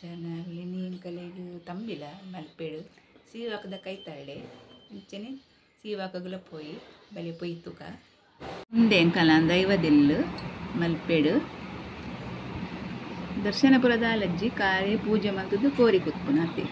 Channel. ಇನಿ ತಂಬಿಲ ಮಲ್ಪೆಡು ಸೀವಾಕದ ಕೈತಾಳೆ ಅಂಚನೆ ಸೀವಾಕಗುಲ ಪೋಯಿ ಬಲೆ ಪೊಯ್ತುಕ ಮುಂದೆ ಎಂಕಲ ದೈವದಿಲ್ಲು ಮಲ್ಪೆಡು ದರ್ಶನಪುರದ ಲಜ್ಜಿ ಕಾರೆ ಪೂಜೆ ಮಲ್ತದ್ದು ಕೋರಿ ಕುತ್ಪುನಾತಿ.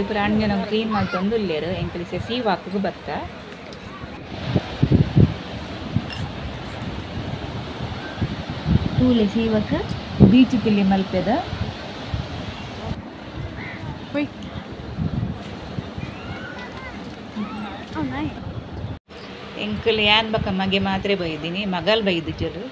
ಪ್ರಾಣಿಜನ ಕ್ಲೀನ್ ಮಲ್ತೊಂದು ಉಲ್ಲೆರ್ ಎಂಕಲಿಸೆ ಸೀವಾಕಗ್ ಬತ್ತ. ತೂಲೆ ಸೀವಕ ಬೀಚ್ ತಿಲ್ಲಿ ಮಲ್ಪೆದ ಎಂಕಲ್ ಯಾನ್ ಬಕ ಮಗೆ ಮಾತ್ರೆ ಬೈದಿನಿ ಮಗಲ್ ಬೈದಿಜರು.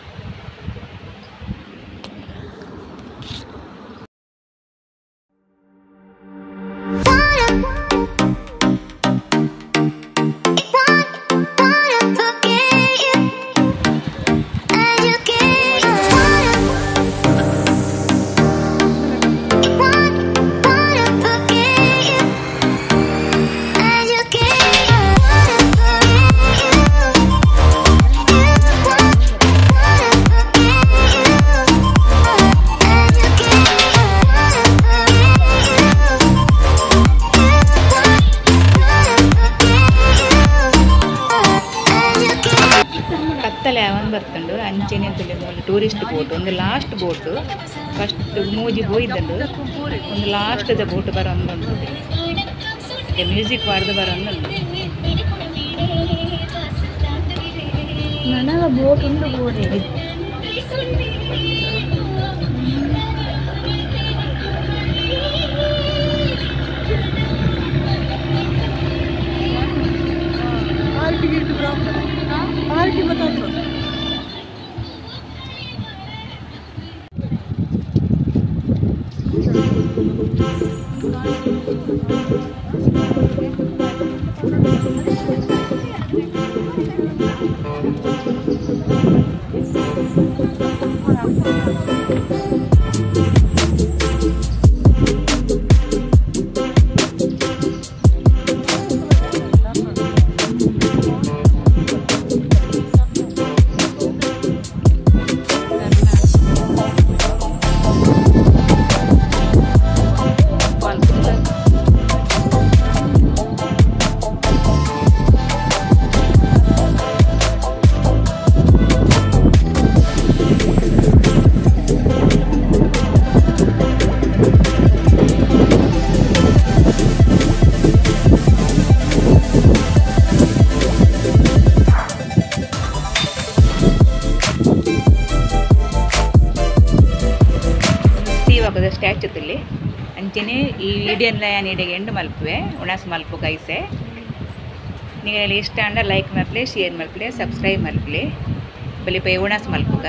ಕತ್ತಲೆ ಅವನ್ ಬರ್ತುಂಡು ಅಂಚೆನೆ ಟೂರಿಸ್ಟ್ ಬೋಟ್ ಒಂದು last boat first ಮೂಜಿ ಬೋಯ್ದಂಡು ಒಂದು ಲಾಸ್ಟ್ the boat ಬರೊಂದುಂಡು ಮ್ಯೂಸಿಕ್ ವಾಡ್ದು ಬರೊಂದುಂಡು ನನಗ ಬೋಟ್ ಉಂಡು ಬೋರೆ. ಸ್ಟ್ಯಾಚು ತುಲ್ಲಿ ಅಂಚನೆ ಈ ವಿಡಿಯೋನ ಇಡೆಗೆ ಎಂಡು ಮಲ್ಪುವೆ ಉಣಸ್ ಮಲ್ಪು ಗೈಸೆ. ನೀವು ಇಷ್ಟ ಅಂಡ ಲೈಕ್ ಮಲ್ಪಲೆ, ಶೇರ್ ಮಲ್ಪಲೆ, ಸಬ್ಸ್ಕ್ರೈಬ್ ಮಲ್ಪಲೆ. ಬಲಿ ಪೈ ಉಣಸ್ ಮಲ್ಪುಗ.